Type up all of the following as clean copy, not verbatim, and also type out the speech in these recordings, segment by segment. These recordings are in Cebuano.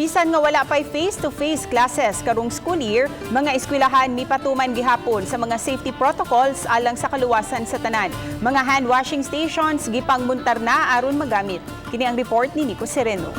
Bisan nga wala pa'y face-to-face classes karong school year, mga eskwelahan mipatuman gihapon sa mga safety protocols alang sa kaluwasan sa tanan. Mga hand washing stations gipangmuntar na aron magamit. Kini ang report ni Nico Sereno.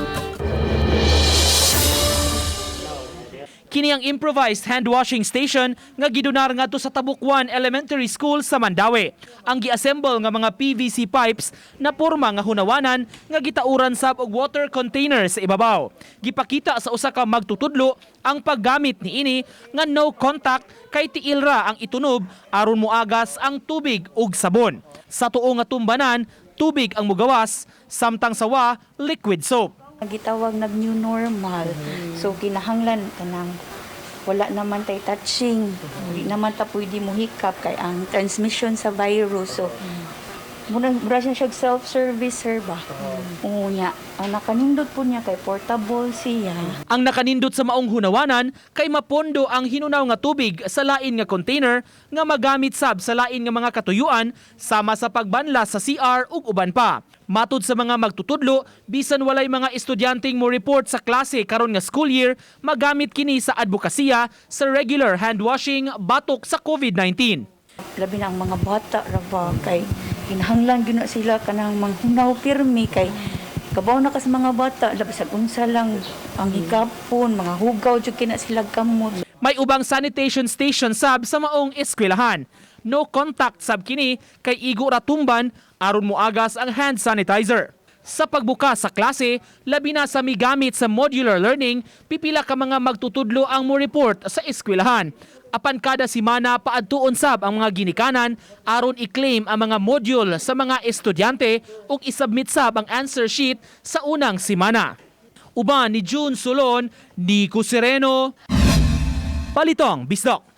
Kini ang improvised hand washing station nga gidonar ngadto sa Tabuk 1 Elementary School sa Mandaue. Ang giassemble nga mga PVC pipes na porma nga hunawanan nga gitauran sab og water container sa ibabaw. Gipakita sa usa ka magtutudlo ang paggamit niini nga no contact kay tiil ra ang itunob aron moagas ang tubig ug sabon. Sa tuo nga tumbanan, tubig ang mugawas, samtang sa wa, liquid soap. Gitawag nag new normal. So kinahanglan kanang wala naman tay touching. Hindi naman ta pwede mo hikap kay ang transmission sa virus. So mura mura siya siya self-service, sir, ba. Oo nya. Ang nakanindot po niya kay portable siya. Ang nakanindot sa maong hunawanan kay mapondo ang hinunaw nga tubig sa lain nga container nga magamit sab sa lain nga mga katuyuan sama sa pagbanla sa CR ug uban pa. Matud sa mga magtutudlo, bisan walay mga estudyanteng mo report sa klase karon nga school year, magamit kini sa advokasya sa regular hand washing batok sa COVID-19. Labi na ang mga bata ra ba kay kinahanglan gyud na sila kanang manghunaw pirmi kay kabaw na ka sa mga bata, labi sa unsa lang ang hikapon, mga hugaw jud kina sila kamot. May ubang sanitation station sab sa maong eskwelahan. No contact sab kini kay igo ra tumban aron moagas ang hand sanitizer. Sa pagbukas sa klase, labi na sa migamit sa modular learning, pipila ka mga magtutudlo ang mo report sa eskwelahan. Apan kada simana, paadtuon sab ang mga ginikanan aron i-claim ang mga module sa mga estudyante ug isubmit sab ang answer sheet sa unang simana. Uban ni June Solon, Nico Sereno, Balitang Bisdak.